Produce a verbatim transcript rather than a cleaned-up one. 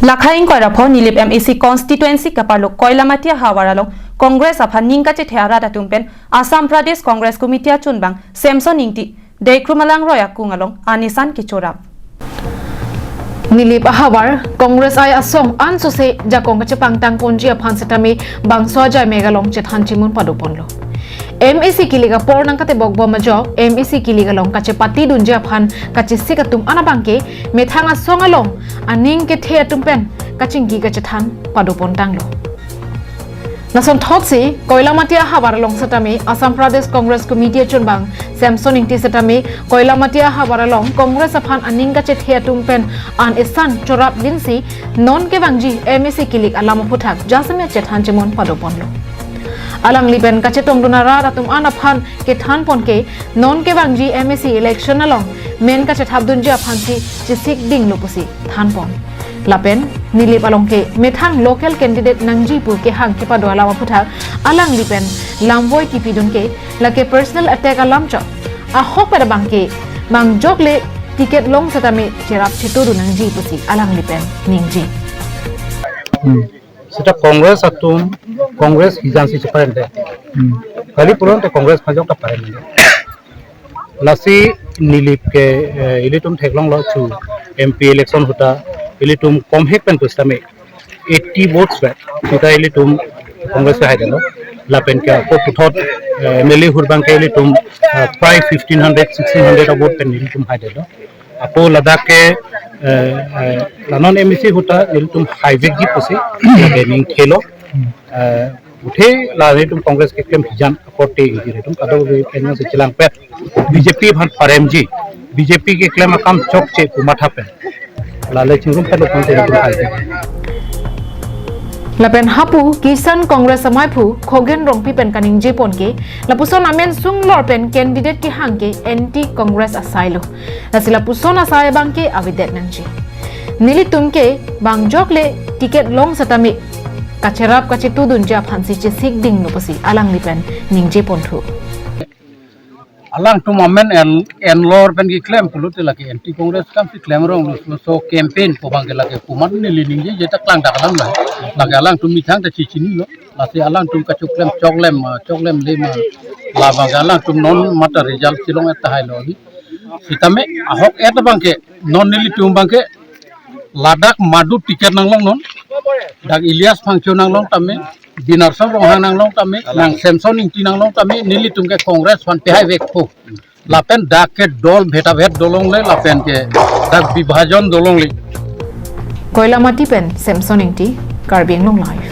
Lakhai ingkoi ra pho Nilip M A C constituency kaparlo Koilamati ahavar along Congress aphan ning kachethe arat atum pen Assam Pradesh Congress Committee achunbang Samson Ingti Dekrum alangroi akung along an esan kechorap. Nilip ahavar Congress ai asong ansose jakong kachepangtang ponji aphan setame bangso ajai mega along chethan chimun padoponlo. M A C kilik apor nangkatebok bom ajok M A C kilik along kachepatidunji aphan kachesik atum an abangke methang asong along aning kethe atum pen kachingki kachethan padopontanglo. Lason thotsi Koilamati ahavar along setame Assam Pradesh Congress Committee achunbang Samson Ingti setame Koilamati ahavar along Congress aphan aning kachethe atum pen an esan chorap jinsi non kevangji M A C kilik alam aphuthak jasemet chethan chimun padoponlo. Alangli pen kachetongdun arat atum an aphan kethanpon ke non kevangji M A C election along men kachethapdunji aphansi chesikdinglo pusi thanpon. Lapen Nilip along ke methang local candidate nangji pu kehang kepado alam aphuthak alangli pen lamvoi kipidun ke lake personal attack alam chot. Ahokpet abangke bang jokle ticket long setame cherap chetudun nangji pusi alangli pen ningje. Hmm. Seta Congress atum, Congress hijan si cheparende. Hmm. Kali puron te Congress pajok ta parende. Lasi Nilip ke eh, ilitum theklonglo chu M P election ahut ta ilitum komhek pen pusitame eighty votes vet. Seta ilitum Congress ke haidelo. Lapen ke ako puthot eh, M L A ahut abangke ilitum eh, prai fifteen hundred, sixteen hundred a vote pen ilitum haidelo. Ako ladak ke eh, eh, la non M A C ahut ta ilitum haivekji pusi lake ning thelo. Eh, uthe la ilitum Congress keklem hijan akorte ilitum kadokave pen si chelangpet. B J P aphan paremji, B J P keklem akam chokche pu matha pen. Lale chingrum pen ilitum haivek. Lapen hapu Kisan Congress amaiphu Khogen Rongpi pen kaningjepon ke lapuson amen sunglor pen candidate kehang ke anti Congress asailo. Lasi lapuson asai abangke avedet nangji. Nelitum ke bang jokle ticket long setame kacherap kachetudunji aphansi chesikdinglo pusi alangli pen ningjeponthu. Alangtum amen en enlor pen keklem pulote lake anti Congress kam si klem ronglo, so campaign pu abangke lake komat neli ningjeje ta klangdak alam la. Lake alangtum methang ta chechinilo. Lasi alangtum kachoklem choklem ah, choklem le ma. La abangke alangtum non mata result chelong et tahai lo hi. Sitame ahok et abangke non nelitum abangke ladak madu ticket nanglong non. Dak Elias Phangcho nanglong tame, Binarsam Ronghang nanglong tame, nang Samson Ingti nanglong tame, nelitum ke Congress aphan pehaivekpo. Lapen dak ke dol bheta bhet dolongle, lapen ke dak bibhajon dolongle. Koilamati pen Samson Ingti, Karbi Anglong Live.